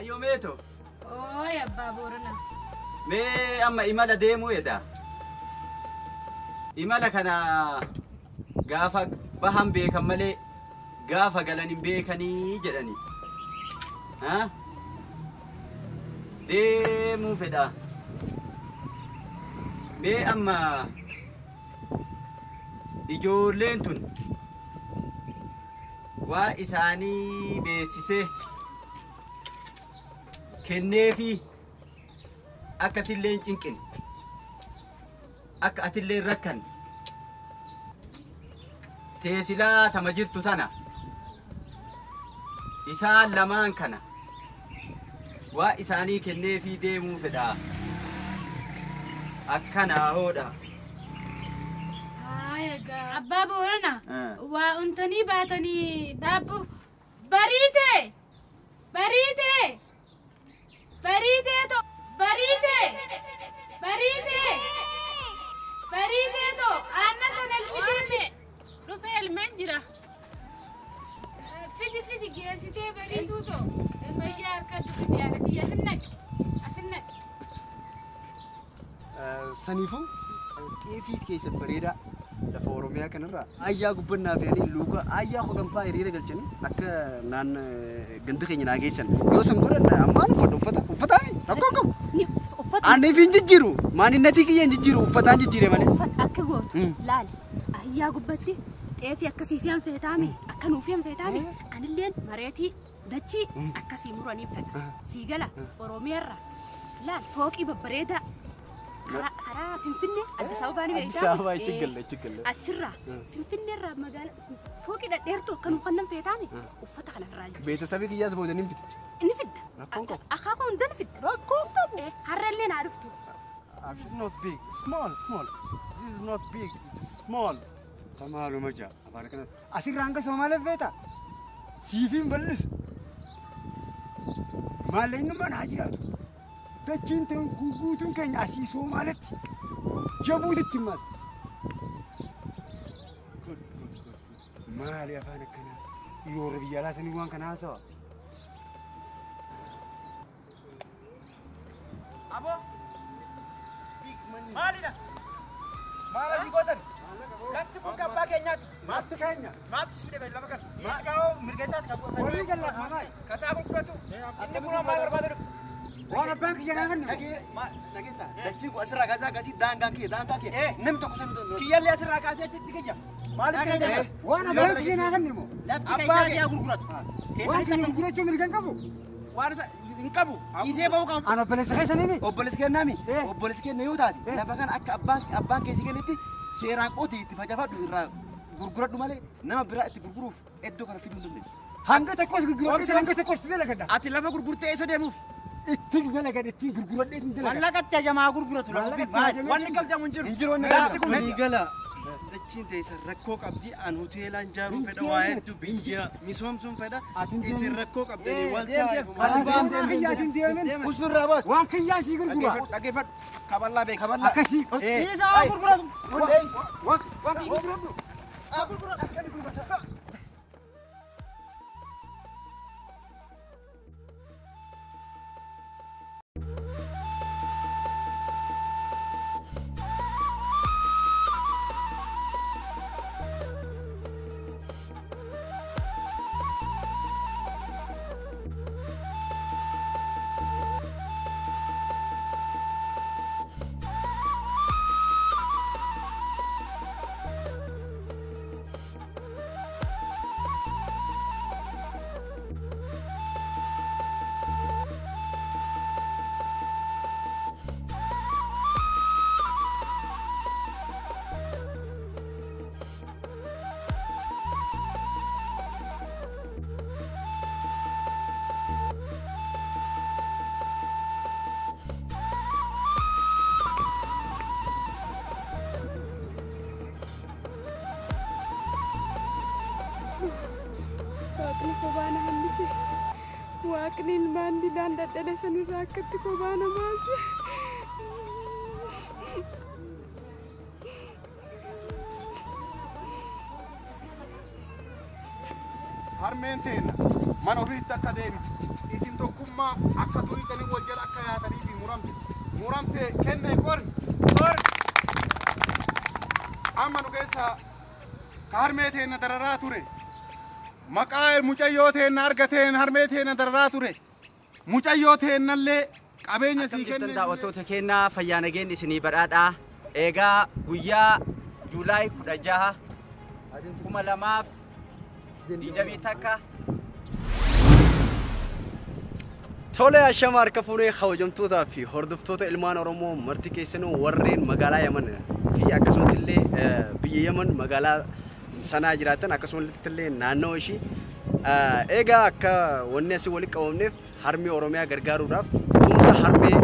Ayyoo meeto. Ooy abbaa Boorana. Mee amma imala deemuu edha. Imala kana gaafa bahan beekan malee gaafa galan hin beekanii jedhani. Ha? Deemuu fedha. Mee amma ijoolleen tun waa isaanii beeksisee kenneefi akkasillee hin cinqine akka atillee hin rakkanne teesilaa tama jirtu tana isaan lamaan kana waa isaanii kenneefii deemuu fedha akkanaa hoodha. Abbaa Boorana waa untanii baatanii dhaabbu bariite bariite bariite to bariite bariite bariite to aannan sana elmitee dhufee elmeen jira. Fidi fidi geessitee bariituu to fayyaa harkatti fidi yaadati asin naqi asin naqi. Saniifuu xeefii keessa bareedaa lafa Oromiyaa kanarraa ayyaa gubbannaa fe'anii luuka ayyaa kudhanfaa hiriira galchanii akka naan ganda keenya naa geessan yoo san godhan ammaan uffadha uffata uffataami rakkoon qabu. Ani fi hin jijjiiru maaninnatii kiyya hin jijjiiru uffataan jijjiire malee. Uffata akka gootu laali ayyaa gubbatti xeefii akkasii fi feetaami akka nuuf feetaami anilleen mareetii dachii akkasii muranii fedha sii gala Oromiyaarra laal fooqii babbareedaa. Karaa Finfinnee Addis Ababaa ni beektaa? Addis Ababaa achi galle achi galle. Achirraa Finfinneerraa magaalaa fooqii dhadheertuu akka nuuf kannan feetaami uffata kana irraa jira. Beetasabii kiyyaas booda ni fidda. Ni fidda. Rakkoon qabu. Akaakuu hunda ni fidda. Rakkoon qabu. Har'allee naa dhuftu. It's not big. Small, small. This is not big. It is small. Samaaluma jaa afaan kana. Asirraa hanga Somaaliif feeta. Siifiin bal'isu. Maallaqni haa jiraatu. Dachiin ta'e guutuun keenya asii Somaalitti jabuutitti mas. Maali afaan akkanaa? Yeroo biyya alaa sanii waan kana haasawa. Aboo! Maalidha? Maal asii gootan? Lafti kun kan abbaa keenyaati. Lafti keenya. Maaltu si fide lafa kana? Mirga mirga isaati kan Walii galla kaanaa. Kasaa gurguratu. Inni kun maal barbaada dhufe? Waan abbaan kiyya naa kennu. Dhageetta dachiin kun asirraa kaasee akkasii daangaan kiyya daangaa kiyya. Namni tokko sami danda'u. Kiyyallee asirraa kaasee achitti kiyya. Maaliif kiyya? Waan abbaan kiyya naa kennu moo? Lafti keessaa kiyya gurguratu. Waan kiyya gurgurachuu mirga hin qabu. Waan hin qabu. Dhiisee bahuu qabu. Ani obboleessa keessanii mi? Obboleessa kennaami. Obboleessa kenna yoo taate lafa kana akka abbaan keessi kennetti seeraan qotii itti facaafadhu irraa gurguradhu malee nama biraa itti gurguruuf iddoo kana fiduu hin dandeessu. Hanga tokkos gurguradhu hanga tokkos dalagadha. Ati lafa gurgurtee eessa deemuuf? Ittiin dalagadha ittiin gurguradhee ittiin dalagadha. Mallaqatti hajamaa gurguratu lafa ofii. Wanni galchamu hin jiru. Hin jiru wanni Lafti kun Waliigala dachiin teessa rakkoo qabdi an hoteelaan ijaaruu fedha waa hedduu biyya misoomsuun fedha isin rakkoo qabdanii wal taa'aa. Usnurraa baatu. Waan kiyyaan sii gurgura. Dhaggeeffadhu. Kaballaa beeka. Kaballaa. Akkasii. Dhiisaa gurguratu. Waan kiyya gurguradhu. Waaqni kophaa na hambise. Waaqni ilmaan didaan dadhabe sanirraa akkatti kophaa na baase. Harmeen teenna mana ofiitti akka deebitu Isin tokkummaa akka durii sanii wal jala akka yaatanii fi muramte. Muramte kenne qori. Amma nu keessa ka harmee teenna dararaa ture. Maqaa mucayyoo teenna argateen harmee teenna dararaa ture. Mucayyoo teennallee qabeenya sii Akkam kenne. Daawwattoota keenyaa, fayyaa nageen isinii badhaadhaa. Egaa guyyaa Juulaay 16 2021. Tole, ashama harka fuunee kabajamtootaa fi hordoftoota ilmaan Oromoo marti keessanuu, warreen magaalaa Yaman fi akkasumatti illee biyya Yaman magaalaa sanaa jiraatan, akkasumatti illee naannoo ishii. Egaa akka wanni asii walitti qabamneef harmee Oromiyaa gargaaruudhaaf, tumsa harmee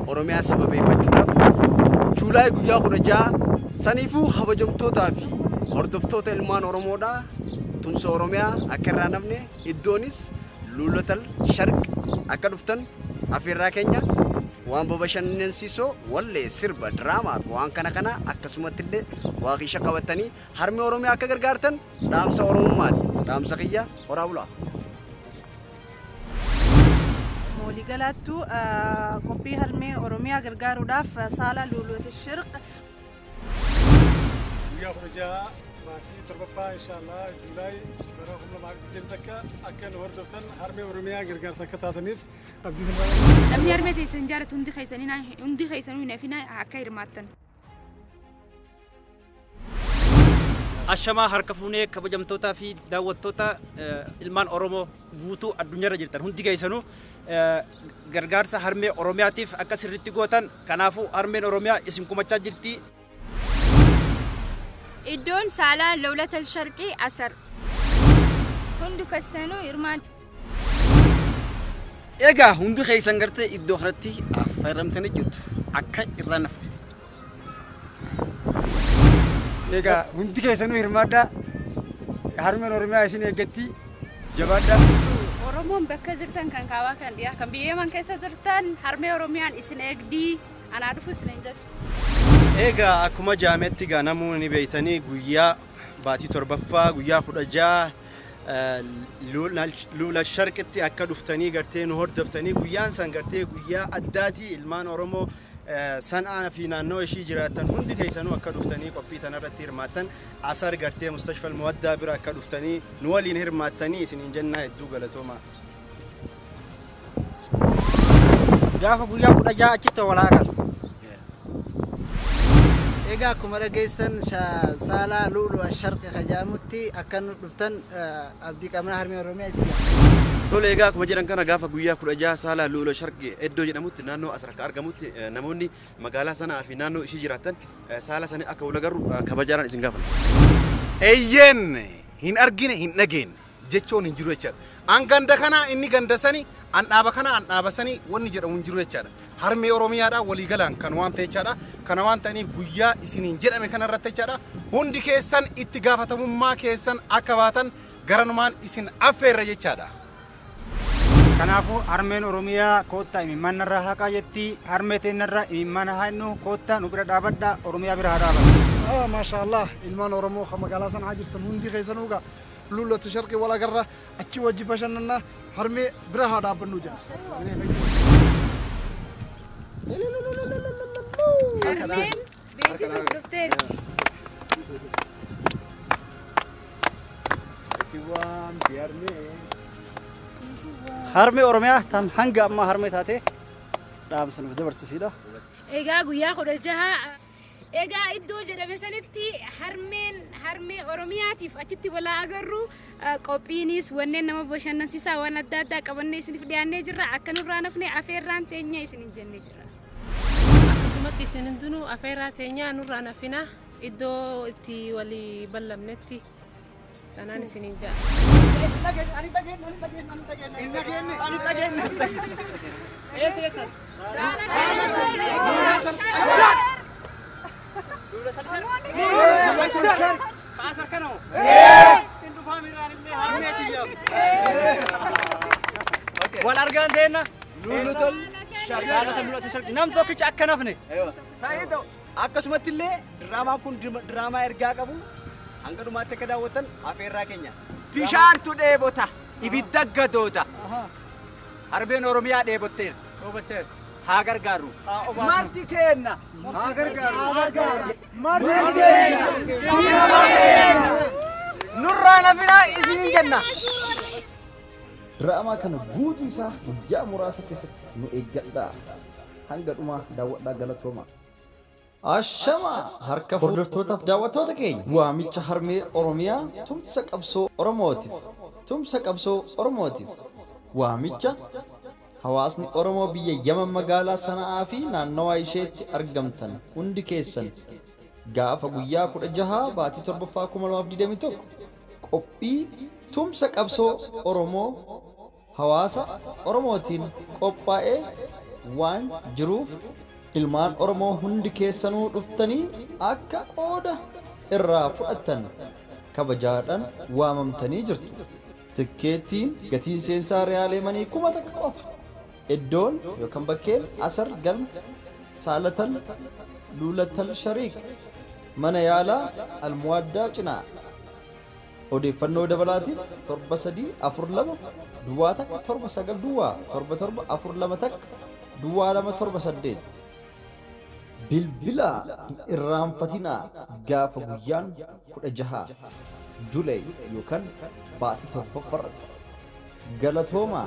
Oromiyaa sababeeffachuudhaaf Juulaay guyyaa 16. Saniifuu kabajamtootaa fi hordoftoota ilmaan Oromoodhaa, tumsa Oromiyaa akka irraa namne, iddoonis Luulatal Sharq akka dhuftan afeerraa keenya. Waan babashannansiisoo, wallee, sirba, diraamaa fi waan kana kana, akkasumatti illee waaqisha qabatanii harmee Oromiyaa akka gargaartan dhaamsa Oromummaati. Dhaamsa kiyya, horaa bulaa. Waliigalaattu qophii harmee Oromiyaa gargaaruudhaaf saala Luuluuti Shirq. Guyyaa 16 baatii torbaffaa, inshaallah, Juulaay bara 2021 akka nu hordoftan, harmee Oromiyaa gargaarsa akka taataniif abdii sirraa. Namni harmee teessan jaalatu hundi keessanii, hundi keessanuu hin hafina, akka hirmaattan. Ashamaa harka fuunee kabajamtootaa fi daawwattoota ilmaan Oromoo guutuu addunyaarra jirtan hundi keessanuu, gargaarsa harmee Oromiyaatiif akka sirriitti gootan. Kanaafuu harmeen Oromiyaa isin kumachaa jirti. Iddoon saalaa Lawlatal Sharqii Asar. Hundi keessanuu hirmaan. Egaa hundi keessan gartee iddoo kanatti affeeramtanii jirtu, akka irraa nafne. Egaa hundi keessanuu hirmaadhaa. Harmeen Oromiyaa isin eeggatti. Jabaadhaa. Oromoon bakka jirtan, kan kaabaa, kan dhiyaa, kan biyya Yaman keessa jirtan, harmee Oromiyaan isin eegdii, anaa dhufu isin hin jettu. Egaa akkuma jaametti ganamuu ni beeytanii, guyyaa baatii torbaffaa guyyaa 16 Luula Sharqitti akka dhuftanii gartee nu hordoftanii. Guyyaan san gartee guyyaa addaatii. Ilmaan Oromoo San'aa fi naannoo ishii jiraatan hundi keessanuu akka dhuftanii qophii tanarratti hirmaattan, Asar gartee Mustashfal Muwaddaa bira akka dhuftanii nu waliin hirmaattanii isiniin jennaa. Hedduu galatoomaa. Gaafa guyyaa 16 achitti walaa kan. Egaa akkuma dhageessan saalaa Lu'ulu Sharqi kajaamutti akka nu dhuftan abdii qabna. Harmee Oromiyaa isin Tole, egaa akkuma jedhan kana gaafa guyyaa 16 saala Lu'ula Sharqi iddoo jedhamutti, naannoo Asar akka argamutti, namoonni magaalaa sanaa fi naannoo ishii jiraatan saala sanii akka wal agarru kabajaadhaan isin gaafanna. Eeyyeen, hin argine hin dhageenye jechuun hin jiru jechaadha. An ganda kana, inni ganda sani, an dhaaba kana, an dhaaba sani wanni jedhamu hin jiru jechaadha. Harmee Oromiyaadha waliigalaan kan waan ta'e jechaadha. Kana waan ta'aniif guyyaa isiniin jedhame kanarratti jechaadha. Hundi keessan itti gaafatamummaa keessan akka baatan garanumaan isin affeerra jechaadha. Kanaafuu harmeen Oromiyaa koottaa imimmaan narraa haqaa jetti. Harmee teennarraa imimmaan haa hinnu. Koottaa nu bira dhaabadhaa, Oromiyaa bira haa dhaabannu. Maasha Allah, ilmaan Oromoo kan magaalaa sanaa jirtan hundi keessanuu gaa Lullatu Sharqii wal agarra, achi wajji bashannanna, harmee bira haa dhaabbannu jenna. Harmeen beeksisuuf dhufteerti. Si waamti harmee. Harmee Oromiyaa tan hanga ammaa harmee taate dhaamsa nuuf dabarsisiidha. Egaa guyyaa 16 egaa iddoo jedhame sanitti harmeen harmee Oromiyaatiif achitti walaa agarru. Qophiinis wanneen nama bashannansiisaa waan adda addaa qabannee isiniif dhiyaannee jirra. Akka nurraa nafne afeerraan teenya isiniin jennee jirra. Akkasumatti isin hundinuu afeerraa teenyaa nurraa nafina, iddoo itti walii ballamnetti tanaan isiniin jedha. Ani dhageenye, ani dhageenye, ani dhageenye. Hin dhageenye. Ani dhageenye. Eessa jettan? Kaasar kanoo? Hin dhufaa miraan illee harmee tiyyaaf. Wal argaan teenna. Luulutol. Saalata Luulata Sharqi. Nam tokkicha akka nafne. Saayidoo, akkasumatti illee diraamaan kun diraamaa ergaa qabu, hanga dhumaatti akka daawwattan afeerraa keenya. Bishaantu dheebota, ibidda gadoota. Harmeen Oromiyaa dheebotteerti. Haa gargaarru. Marti keenna. Haa gargaarru. Haa gargaarru. Marti keenna. Nurraa nafinaa isiniin jenna. Diraamaa kana guutuu isaa guyyaa muraasa keessatti nu eeggadhaa. Hanga dhumaa daawwadhaa galatooma. Ashama harka hordoftootaaf daawwattoota keenya waamicha harmee Oromiyaa tumsa qabsoo Oromootiif tumsa qabsoo Oromootiif waamicha hawaasni Oromoo biyya Yaman magaalaa Sana'aa fi naannawaa isheetti argamtan hundi keessan gaafa guyyaa 16 baatii 7ffaa 2021 qophii tumsa qabsoo Oromoo hawaasa Oromootiin qophaa'ee waan jiruuf ilmaan Oromoo hundi keessanuu dhuftanii akka qooda irraa fudhattan kabajaadhaan waamamtanii jirtu. Tikkeettiin gatiin seensaa riyaalee manii 1000 qofa. Iddoon yookaan bakkeen Asar Galma Saalatal Luulatal Shariik mana yaalaa Almuwaddaa cinaa. Odeeffannoo dabalaatiif 7 3 4 2 0 1 7 9 0 7 7 4 2 1 0 2 7 8. Bilbilaa hin irraanfatinaa gaafa guyyaan 16 July yookaan baatii 7ffaarratti. Galatoomaa.